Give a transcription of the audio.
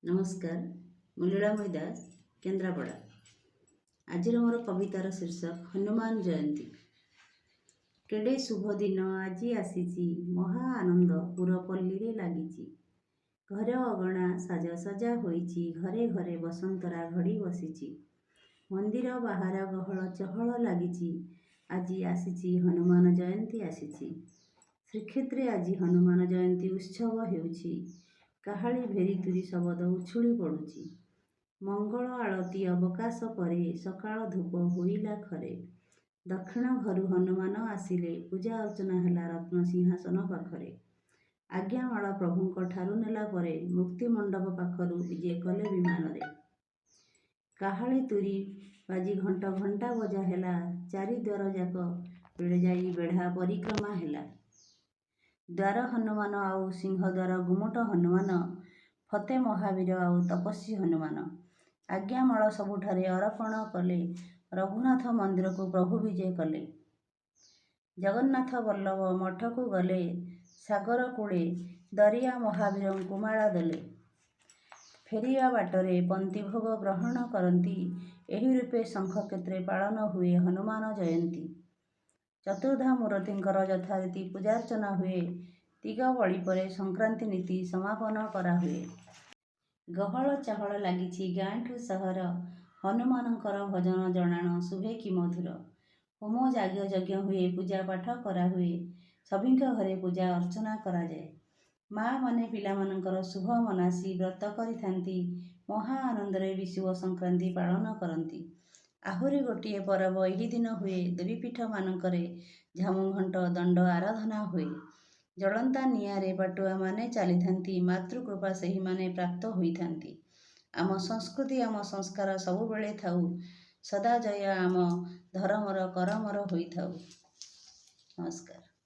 ନମସ୍କାର, ମୁଁ ଲୀଳାମୟୀ ଦାସ, କେନ୍ଦ୍ରାପଡ଼ା। ଆଜିର ମୋର କବିତାର ଶୀର୍ଷକ ହନୁମାନ ଜୟନ୍ତୀ। କେଡ଼େ ଶୁଭ ଦିନ ଆଜି ଆସିଛି, ମହା ଆନନ୍ଦ ପୁରପଲ୍ଲୀରେ ଲାଗିଛି। ଘର ଅଗଣା ସାଜସଜା ହୋଇଛି, ଘରେ ଘରେ ବସନ୍ତରା ଘଡ଼ି ବସିଛି। ମନ୍ଦିର ବାହାର ଗହଳ ଚହଳ ଲାଗିଛି, ଆଜି ଆସିଛି ହନୁମାନ ଜୟନ୍ତୀ ଆସିଛି। ଶ୍ରୀକ୍ଷେତ୍ରେ ଆଜି ହନୁମାନ ଜୟନ୍ତୀ ଉତ୍ସବ ହେଉଛି, କାହାଳୀ ଭେରି ତୁରୀ ଶବଦ ଉଛୁଳି ପଡ଼ୁଛି। ମଙ୍ଗଳ ଆଳତି ଅବକାଶ ପରେ ସକାଳ ଧୂପ ହୋଇଲା ଖରେ। ଦକ୍ଷିଣ ଘରୁ ହନୁମାନ ଆସିଲେ, ପୂଜା ଅର୍ଚ୍ଚନା ହେଲା ରତ୍ନ ସିଂହାସନ ପାଖରେ। ଆଜ୍ଞାମାଳ ପ୍ରଭୁଙ୍କ ଠାରୁ ନେଲା ପରେ ମୁକ୍ତି ମଣ୍ଡପ ପାଖରୁ ବିଜେ କଲେ ବିମାନରେ। କାହାଳୀ ତୁରୀ ବାଜି ଘଣ୍ଟ ଘଣ୍ଟା ବଜା ହେଲା, ଚାରି ଦ୍ୱାର ଯାକ ଯାଇ ବେଢ଼ା ପରିକ୍ରମା ହେଲା। ଦ୍ୱାର ହନୁମାନ ଆଉ ସିଂହଦ୍ୱାର ଗୁମୁଟ ହନୁମାନ, ଫତେ ମହାବୀର ଆଉ ତପସ୍ୱୀ ହନୁମାନ, ଆଜ୍ଞାମାଳ ସବୁଠାରେ ଅରପଣ କଲେ, ରଘୁନାଥ ମନ୍ଦିରକୁ ପ୍ରଭୁ ବିଜେ କଲେ। ଜଗନ୍ନାଥ ବଲ୍ଲଭ ମଠକୁ ଗଲେ, ସାଗର କୂଳେ ଦରିଆ ମହାବୀରଙ୍କୁ ମାଳା ଦେଲେ। ଫେରିବା ବାଟରେ ପନ୍ତି ଭୋଗ ଗ୍ରହଣ କରନ୍ତି। ଏହି ରୂପେ ଶଙ୍ଖକ୍ଷେତ୍ରେ ପାଳନ ହୁଏ ହନୁମାନ ଜୟନ୍ତୀ। ଚତୁର୍ଦ୍ଧା ମୂରତିଙ୍କର ଯଥାରୀତି ପୂଜାର୍ଚ୍ଚନା ହୁଏ। ଦିଗବଳି ପରେ ସଂକ୍ରାନ୍ତି ନୀତି ସମାପନ କରାହୁଏ। ଗହଳ ଚହଳ ଲାଗିଛି ଗାଁଠୁ ସହର, ହନୁମାନଙ୍କର ଭଜନ ଜଣାଣ ଶୁଭେ କି ମଧୁର। ହୋମ ଯାଗ ଯଜ୍ଞ ହୁଏ, ପୂଜା ପାଠ କରାହୁଏ, ସଭିଙ୍କ ଘରେ ପୂଜା ଅର୍ଚ୍ଚନା କରାଯାଏ। ମାଆମାନେ ପିଲାମାନଙ୍କର ଶୁଭ ମନାସି ବ୍ରତ କରିଥାନ୍ତି। ମହା ଆନନ୍ଦରେ ବିଷୁବ ସଂକ୍ରାନ୍ତି ପାଳନ କରନ୍ତି। ଆହୁରି ଗୋଟିଏ ପରବ ଏହି ଦିନ ହୁଏ। ଦେବୀପୀଠମାନଙ୍କରେ ଝାମୁ ଘଣ୍ଟ ଦଣ୍ଡ ଆରାଧନା ହୁଏ। ଜଳନ୍ତା ନିଆଁରେ ପାଟୁଆମାନେ ଚାଲିଥାନ୍ତି, ମାତୃକୃପା ସେହିମାନେ ପ୍ରାପ୍ତ ହୋଇଥାନ୍ତି। ଆମ ସଂସ୍କୃତି, ଆମ ସଂସ୍କାର ସବୁବେଳେ ଥାଉ, ସଦା ଜୟ ଆମ ଧରମର କରମର ହୋଇଥାଉ। ନମସ୍କାର।